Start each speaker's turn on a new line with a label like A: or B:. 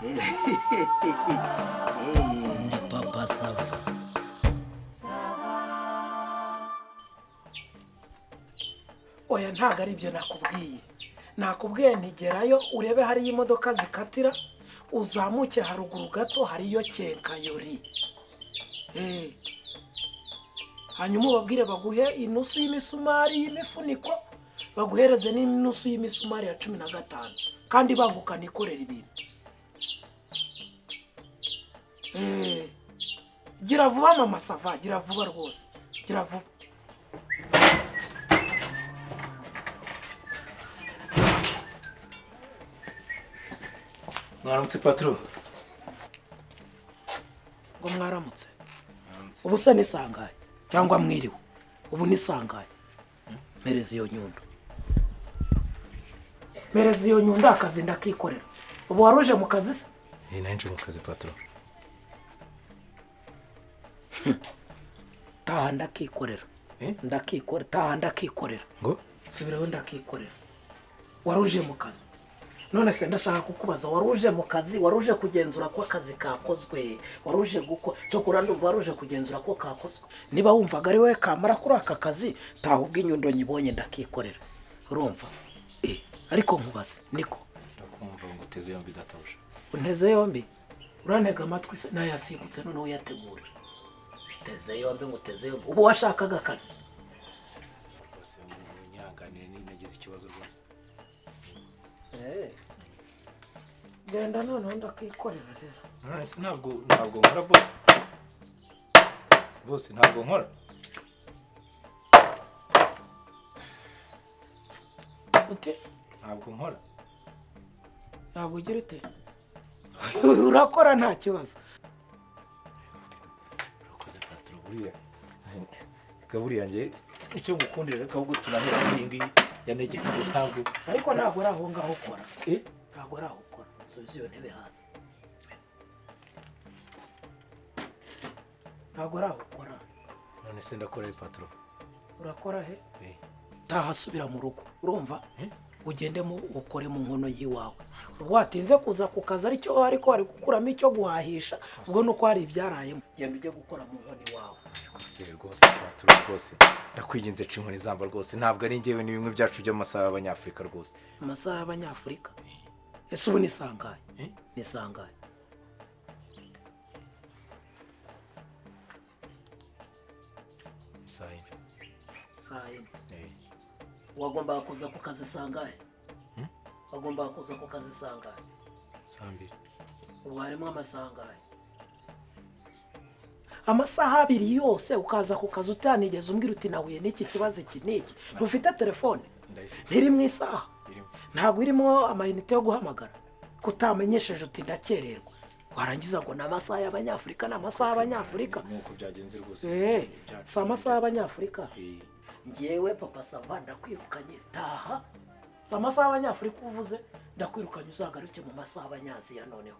A: Ni Papa Sava.
B: Oya, ntabwo ari ibyo nakubwiye. Nakubwiye ntigerayo urebe hariyo imodoka zikatira, uzamuke haruguru gato hariyo kenkayori. Hanyuma ubabwire baguhe inusu y'imisumari y'imifuniko, baguhereze n'inusu y'imisumari ya 15, kandi banguka nikorera ibintu. Gira vuba mama Sava, gira vuba rwose, gira vuba.
C: Mwaramutse, patron.
B: Ngo mwaramutse? Ubu se ni sangahe? Cyangwa mwiriwe? Ubu ni sangahe? Mpereza iyo nyundo, mpereza iyo nyundo, akazi ndakikorera. Ubu wari uje mu kazi se?
C: Eh, nari nje mu kazi, patron.
B: Taha ndakikorera.
C: Eh?
B: Ndakikorera, taha ndakikorera.
C: Ngo?
B: Subirayo ndakikorera. Wari uje mu kazi. None se ndashaka kukubaza, wari uje mu kazi, wari uje kugenzura ko akazi kakozwe, wari uje gukora cyokora ndumva wari uje kugenzura ko kakozwe. Niba wumvaga ari wowe kamara kuri aka kazi, taha ubwo inyundo nyibonye ndakikorera. Urumva? Ariko nkubaze, niko.
C: Ndakumva, ngo uteze yombi, databuja.
B: Unteze yombi? Urantega amatwi se nayasimbutse noneho uyategura. Uteze yombi, ngo uteze yombi. Ubu washakaga akazi.
C: Rwose munyihanganire nagize ikibazo rwose.
B: Genda noneho ndakikorera rero.
C: None se ntabwo nkora, boss? Boss, ntabwo nkora.
B: Ute?
C: Ntabwo nkora.
B: Ntabwo ugira ute? Urakora nta kibazo.
C: Urakoze, patron, buriya. Reka buriya njye icyo ngukundira, reka ahubwo tunahera kuri iyi ngiyi yanegeka ntabwo.
B: Ariko ntabwo uri aho ngaho ukora. Ntabwo uri aho ukora. Subiza iyo ntebe hasi. Ntabwo uri aho ukora.
C: None se ndakora he, patron?
B: Urakora he? Taha, subira mu rugo. Urumva? Ugende mu ukore mu nkono y'iwawe. Watinze kuza ku kazi aricyo ariko wari gukuramo icyo guhahisha, ubwo nuko hari ibyarayemo. Genda ujye gukora mu nkono iwawe.
C: Rwose rwose patron, rwose ndakwinginze, ca inkoni zamba rwose, ntabwo ari njyewe, ni bimwe byacu by'amasaha y'Abanyafurika rwose.
B: Amasaha y'Abanyafurika? Ese ubu ni sangahe? Ni sangahe?
C: Saa yine.
B: Saa yine. Wagombaga kuza ku kazi sangahe? Wagombaga kuza ku kazi sangahe?
C: Saa mbiri.
B: Ubu harimo amasangahe? Amasaha abiri yose ukaza ku kazi utanigeze umbwira uti nahuye n'iki kibazo iki n'iki. Ntufite telefone?
C: Ndayifite.
B: Ntiri mu isaha?
C: Irimo.
B: Ntabwo irimo amayinite yo guhamagara? Kutamenyesheje uti ndakererwa. Warangiza ngo ni amasaha y'Abanyafurika, ni amasaha y'Abanyafurika.
C: Nuko byagenze rwose.
B: Si amasaha y'Abanyafurika. Njyewe Papa Sava ndakwirukanye, taha. Si amasaha y'Abanyafurika uvuze, ndakwirukanye uzagaruke mu masaha y'Abanyaziya noneho.